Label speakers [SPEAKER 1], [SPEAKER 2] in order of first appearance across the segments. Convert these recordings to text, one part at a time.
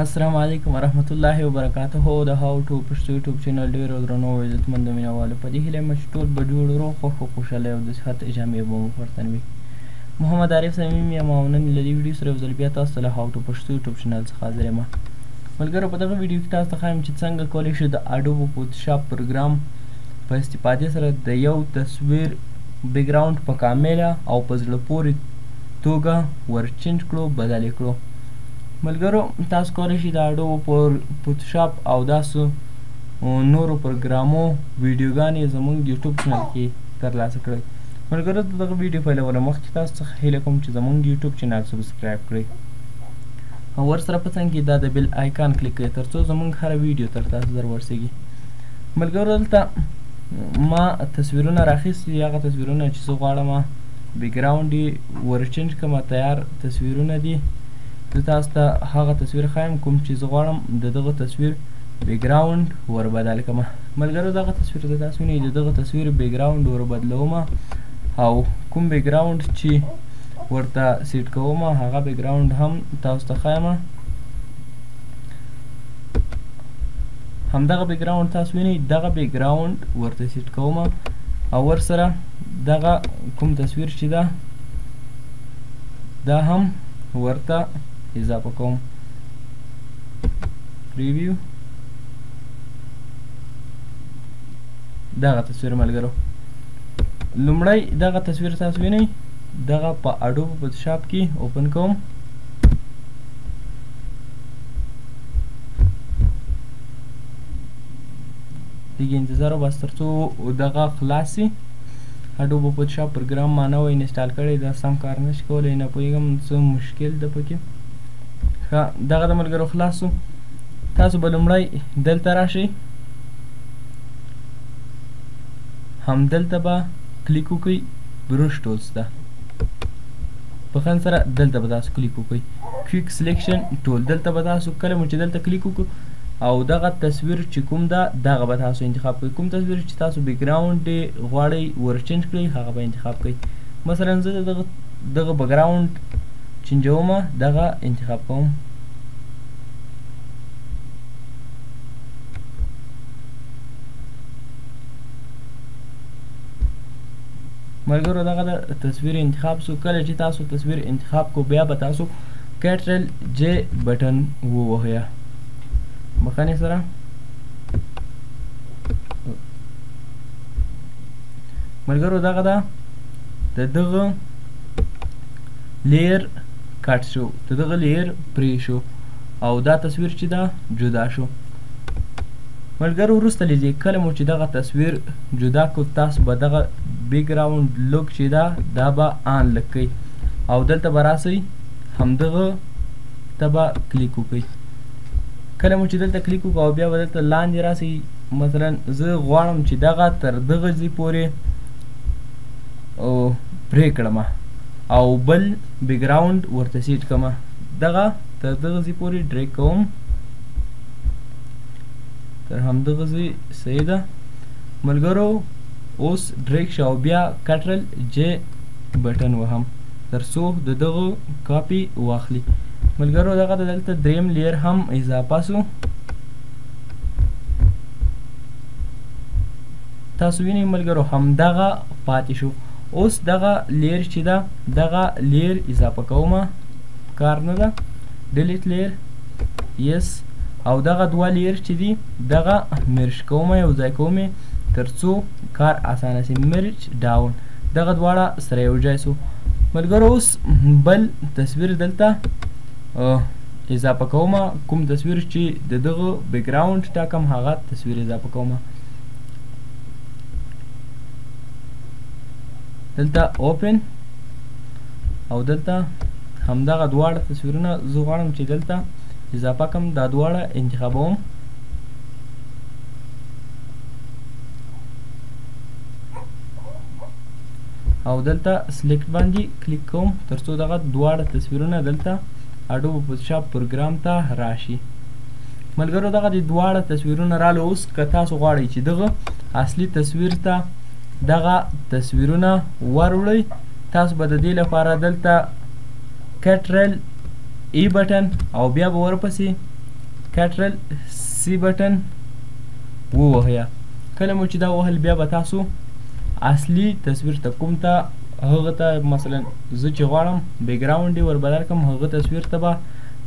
[SPEAKER 1] السلام علیکم ورحمت الله وبرکاته. د How to Pashto YouTube channel ډېرو درنو او عزتمندو مینهوالو، په دې هیله یم چې ټول به جوړ، روغ، خوښ او خوشحاله او د صحت جامې به مو پر تن وي. محمد عارف صمیم یم او نن له دې ویډیو سره یو ځل بیا تاسو ته له How to Pashto YouTube channel څخه حاضر یم. ملګرو، په دغه ویډیو کې تاسو ته ښایم چې څنګه کولی شو د Adobe Photoshop پروګرام په استفادې سره د یو تصویر background په کامله او په زړه پورې توګه ور change کړو، بدل یې کړو. ملګرو، تاسو کولی شئ د Adobe Photoshop او داسو نورو پروګرامو ویډیوګانې زموږ YouTube channel کې ترلاسه کړئ. ملګرو، د دغه ویډیو پیلولو مخکې تاسو څخه هیله کوم چې زموږ YouTube channel subscribe کړئ او ورسره په څنګ کې دا د bell icon click کړئ، ترڅو زموږ هره ویډیو تر تاسو در ورسیږي. ملګرو، دلته ما تصویرونه راخیستي دي، هغه تصویرونه چې زه غواړم background یې ور change کړم، تیار تصویرونه دي. زه تاسو ته هغه تصویر ښایم کوم چې زه غواړم د دغه تصویر background ور بدل کړم. ملګرو، دغه تصویر د تاسو وینئ، د دغه تصویر background ور بدلوم او کوم background چې ورته set کوم هغه background هم تاسو ته ښایم. همدغه background تاسو وینئ، دغه background ورته set کوم او ورسره دغه کوم تصویر چې ده دا هم ورته اضافه کوم. preview، دغه تصویر ملګرو، لومړی دغه تصویر تاسو وینئ، دغه په Adobe Photoshop کې open کوم. لږ انتظار وباسه ترڅو دغه خلاص سي. Adobe Photoshop پروګرام ما نوی install کړی، دا سم کار نشي کولی، نه پوهېږم څه مشکل ده پکې. ښه، دغه د ملګرو خلاص سو. تاسو به لومړی دلته راشئ، همدلته به کلیک وکړئ brush tools ته په خن سره، دلته به تاسو کلیک وکړئ quick selection tool. دلته به تاسو کله مو چې دلته کلیک وکړو او دغه تصویر چې کوم ده دغه به تاسو انتخاب کړئ. کوم تصویر چې تاسو background یې غواړئ ور change کړئ هغه به انتخاب کړئ. مثلا زه دغه background چینجوم، دغه انتخاب کوم. ملګرو، دغه د تصویر انتخاب سو. کله چې تاسو تصویر انتخاب کو بیا به تاسو Control J button ووهئ بخښنې سره. ملګرو، دغه ده د دغه layer cut شو، د دغه layer پرې شو او دا تصویر چې ده جدا شو. ملګرو، وروسته له دې کله مو چې دغه تصویر جدا کړو، تاسو به دغه background lock چې ده دا به unlock کړئ او دلته به راسئ همدغه ته به کلیک وکړئ. کله مو چې دلته کلیک وکړو او بیا به دلته لاندې راسئ. مثلا زه غواړم چې دغه تر دغه ځای پورې پرې کړم او بل background ورته set کړم. دغه تر دغه ځای پورې drag کوم تر همدغه ځای، صحیح ده ملګرو. اوس drag شه او بیا Control J button وهم تر څو د دغه کاپي واخلي. ملګرو، دغه دلته دریم layer هم اضافه سو. تاسو وینئ ملګرو، همدغه پاتې شو. اوس دغه layer چې ده دغه layer اضافه کوم، کار نه ده، delete layer yes. او دغه دوه layer چې دي دغه merge کوم، یو ځای کوم ترڅو کار اسانه سي. merge down، دغه دواړه سره یو ځای سو. ملګرو، اوس بل تصویر دلته اضافه کوم، کوم تصویر چې د دغه background ټاکم هغه تصویر اضافه کوم. دلته open او دلته همدغه دواړه تصویرونه زه غواړم چې دلته اضافه کم، دا دواړه انتخابوم. او دلته select باندې کلیک کوم ترڅو دغه دواړه تصویرونه دلته Adobe Photoshop پروګرام ته راشي. ملګرو، دغه د دواړه تصویرونه رالو. اوس که تاسو غواړئ چې دغه اصلي تصویر ته دغه تصویرونه وروړئ، تاسو به د دې لپاره دلته Control E button او بیا به ورپسې کنټرل سی بټن ووهئ. کله مو چې دا ووهل بیا به تاسو اصلي تصویر ته کوم ته هغه ته مثلا زه چې غواړم background یې ور بدل کړم هغه تصویر ته به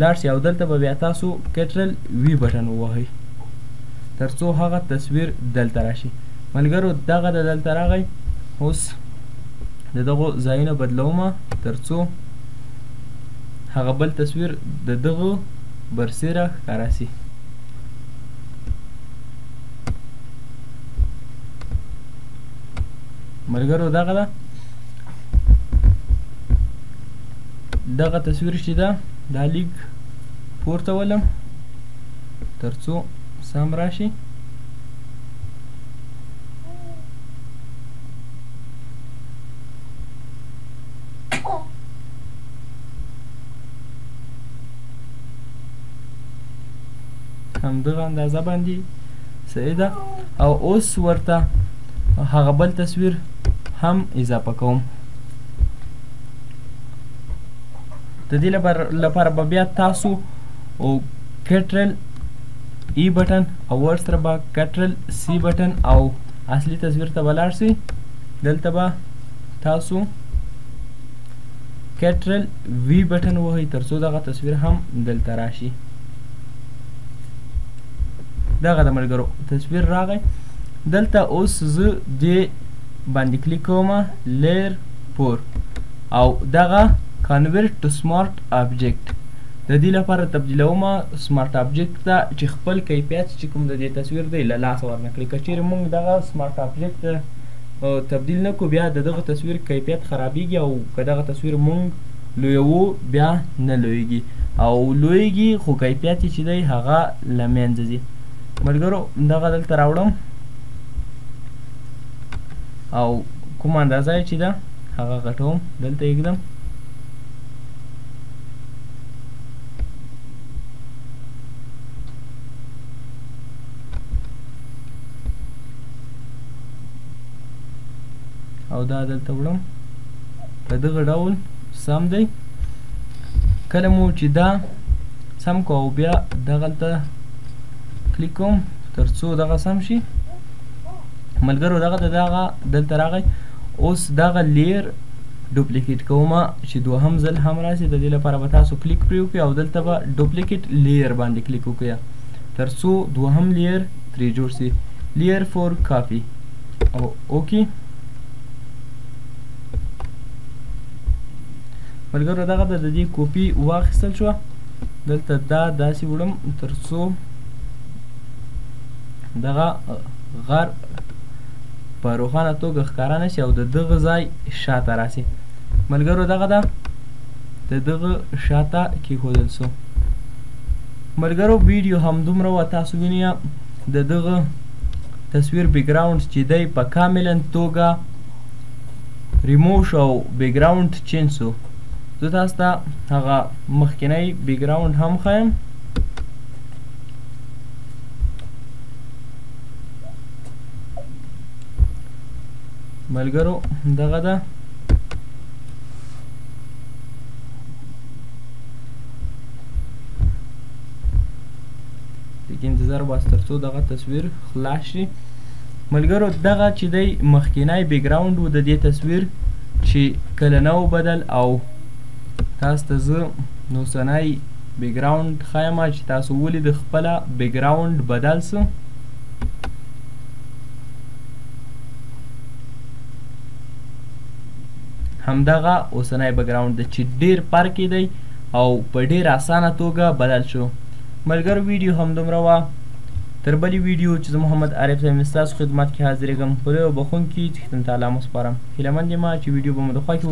[SPEAKER 1] لاړ شئ او دلته به بیا تاسو کنټرل وي بټن ووهئ ترڅو هغه تصویر دلته راشي. ملګرو دغه د دلته راغی. اوس د دغو ځایونه بدلوم ترڅو هغه بل تصویر د دغه برسېره ښکاره سي. ملګرو دغه ده، دغه تصویر چې ده دا لیږ پورته ولم ترڅو سم راشي. همدغه اندازه باندې صحیح ده. او اوس ورته هغه بل تصویر هم اضافه کوم. د دې لپاره به بیا تاسو او کنټرل ای بټن او ورسره به کنټرل سی بټن او اصلي تصویر ته به لاړ سئ. دلته به تاسو کنټرل وی بټن ووهئ ترڅو دغه تصویر هم دلته راشي. دغه د ملګرو تصویر راغی. دلته اوس زه دې باندې کلیک کوم layer four او دغه convert to smart object د دې لپاره تبدیلوم smart object ته چې خپل کیفیت چې کوم د دې تصویر دی له لاسه ورنه کړي. که چیرې موږ دغه smart object ته تبدیل نه کړو بیا د دغه تصویر کیفیت خرابیږي او که دغه تصویر موږ لویوو بیا نه لویږي او لویږي خو کیفیت یې چې دی هغه له منځه ځي. ملګرو دغه دلته راوړم او کومه اندازه یې چې ده هغه غټوم، دلته یې ږدم. او دا دلته وړم په دغه ډول سم دی. کله مو چې دا سم کو او بیا دغلته کلیک کوم ترڅو دغه سم شي. ملګرو دغه دغه دلته راغی. اوس دغه layer duplicate کوم چې دوهم ځل هم راسي. د دې لپاره به تاسو کلیک پرې وکړئ او دلته به duplicate layer باندې کلیک وکړئ ترڅو دوهم layer ترې جوړ سي. layer four copy او okay. ملګرو دغه د دې کوپي واخیستل شوه. دلته دا داسې وړم ترڅو دغه غر په روښانه توګه ښکاره نه شي او د دغه ځای شاته راسي. ملګرو دغه ده د دغه شاته کیښودل سو. ملګرو ویډیو همدومره وه. تاسو وینئ د دغه تصویر background چې دی په کاملا توګه ریموو شو او background change سو. زه تاسو ته هغه مخکنی background هم ښایم. ملګرو دغه ده لږ انتظار وباسه ترڅو دغه تصویر خلاص شي. ملګرو دغه چې دی مخکنی background و د دې تصویر چې کله نه و بدل او تاسو ته زه اوسنی background ښایم چې تاسو ولید خپله background بدل سو. همدغه اوسنی background دی چې ډیر فرق یې دی او په ډیر اسانه توګه بدل شو. ملګرو ویډیو همدومره وه. تر بلې ویډیو چې زه محمد عارف صاحب ستاسو خدمت کې حاضرېږم، په لوی او بخښونکي څښتن تعالی مو سپارم. هیله مند یم چې ویډیو به مو د خوښې